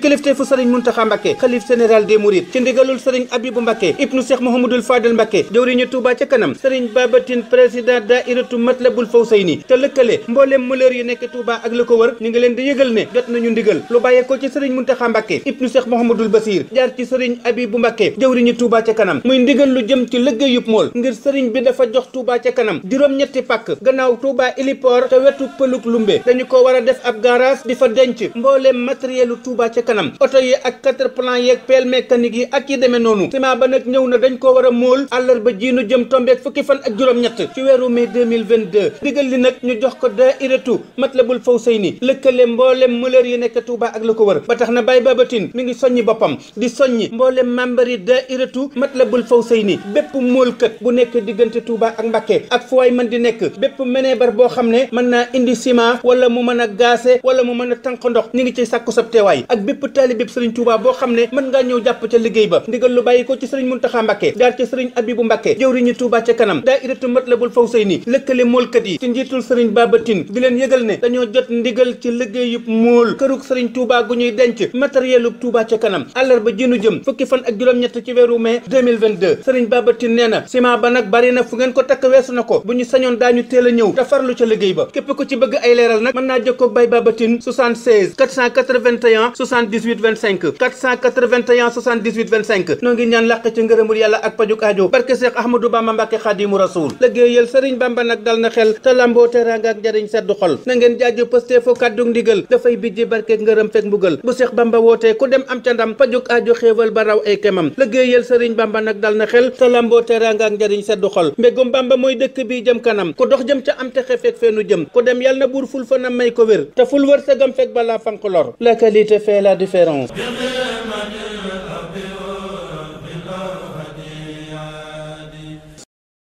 kilifteefu sëriñ Muntaxa Mbàkke xalif général des mourides ci ndigalul sëriñ Abibu Mbàkke ibnu Cheikh Mouhamadoul Fadel Mbàkke jëwriñu Touba ca kanam sëriñ Babatin président dairatu Matlabul Fawzayni te lëkkale mbooleem mëleur yi nekk Touba ak la ko wër ñu ngi leen di yëgal ne jot nañu ndigal lu bàyyeekoo ci sëriñ Muntaxa Mbàkke ibnu Cheikh Mouhamadoul Basir jaar ci sëriñ Abibu Mbàkke jëwriñu Touba ca kanam muy ndigal lu jëm ci liggéeyub mool ngir sëriñ bi dafa jox Touba ca kanam juróom-ñetti pàkk gannaaw Touba héliport te wetu pëluk lumbe dañu ko war a def ab garage di fa denc mbooleem matérielu Touba ca kanam oto yi ak quatre plan yeeg pelle mécanique yi ak yi demee noonu ciment ba nag ñëw na dañ ko war a móol àllarba jiinu jëm tombeeg fukki fan ak juróom-ñett ci weeru mai 2022 digal li nag ñu jox ko dairatu Matlabul Fawzayni lëkkale mbooleem mëleur yi nekk Touba ak la ko wër ba tax na Baye Babatin mi ngi soññi boppam di soññi mbooleem membre yi dairatu Matlabul Fawzayni bépp móolkat bu nekk diggante Touba ak Mbàkke ak fu waay mën di nekk bépp meneebar boo xam ne mën naa indi ciment wala mu mën a gaase wala mu mën a tànq ndox ñu ngi ci sàkku sab teewaay ak bépp taalibeb sëriñ Touba boo xam ne mën ngaa ñëw jàpp ca liggéey ba ndigal lu bàyyi ko ci sëriñ Muntaxa Mbàkke jaar ci sëriñ Abibu Mbàkke jëwriñu Touba ca kanam dairatu Matlabul Fawzayni lëkkale moolkat yi ci njiitul sëriñ Babatin di leen yëgal ne dañoo jot ndigal ci liggéeyub mool kërug sëriñ Touba gu ñuy denc matérielu Touba ca kanam àllarba jinu jëm fukki fan ak juróom-ñett ci weeru mai 2022 sëriñ Babatin nee na ciment ba nag bari na fu ngeen ko takk weesu na ko bu ñu sañoon daañu teel a ñëw te farlu ca liggéey ba képp ku ci bëgg ay leeral nag mën naa jokkoo ak Baye Babatin 76 481 78 25 481 78 25 noo ngi ñaan làq ci ngërëmul yàlla ak pajuk aajo barke Cheikh Ahmadou Bamba Mbàkke Xaadimu Rasuul liggéeyal sëriñ Bamba nag dal na xel te lamboo teraanga ak njariñ seddu xol na ngeen jaaju pëste foo kàddu ndigal dafay bijji barke ngërëm fekk mbugal bu Cheikh Bamba wootee ku dem am ca ndam pajuk aajo xéewal ba raw ay kemam liggéeyal sëriñ Bamba nag dal na xel te lamboo teraanga ak njariñ seddu xol mbégum Bamba mooy dëkk bi jëm kanam ku dox jëm ca am texe fekk feenu jëm ku dem yàlla na buur ful fa na may ko wér te ful wërsëgam fekk balaa fanq lor la qualité fait la différence.